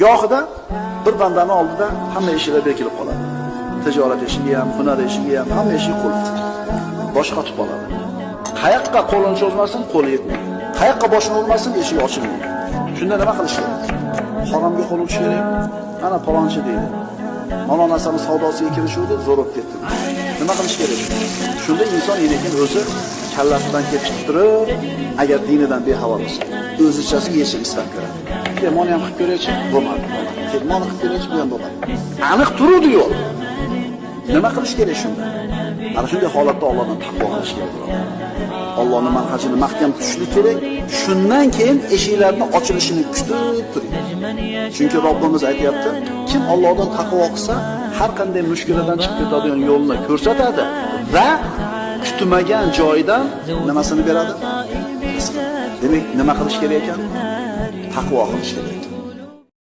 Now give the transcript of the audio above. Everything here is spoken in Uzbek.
Gohida bir bandani oldida hamma eshiklar bekilib qoladi. Tijorat eshigi ham, hunar eshigi ham, hamma eshik qulf. Bosh qotib qoladi. Qayoqqa qo'lini cho'zmasin, qo'li yetmaydi. Qayoqqa boshini urmasin, eshik ochilmaydi. Shunda nima qilish kerak? Haromga qo'l urish kerak. Ana palonchi deydi. Mana narsani savdosiga kirishuvdi, zo'r bo'lib ketdi. Nima qilish kerak? Shunda inson lekin o'zi kallasidan kelib chiqib turib, agar dinidan bexabar bo'lsa, o'zichasiga yechim istab ko'radi. Mana ham qilib ko'raychi, bo'lmadi. Mana qilib ko'raychi, bu ham bo'lmadi. Aniq turuvdi yo'l. Nima qilish kerak shunda? Ana shunday holatda Allohdan taqvo qilish kerak. Allohning manhajini mahkam tutishlik kerak. Shundan keyin eshiklarning ochilishini kutib turing. Chunki Robbimiz aytayapti, kim Allohdan taqvo qilsa, har qanday mushkuladan chiqib ketadigan yo'lni ko'rsatadi va kutmagan joydan nimasini beradi? Demak, nima qilish kerak ekan? Taqvo qilish kerak.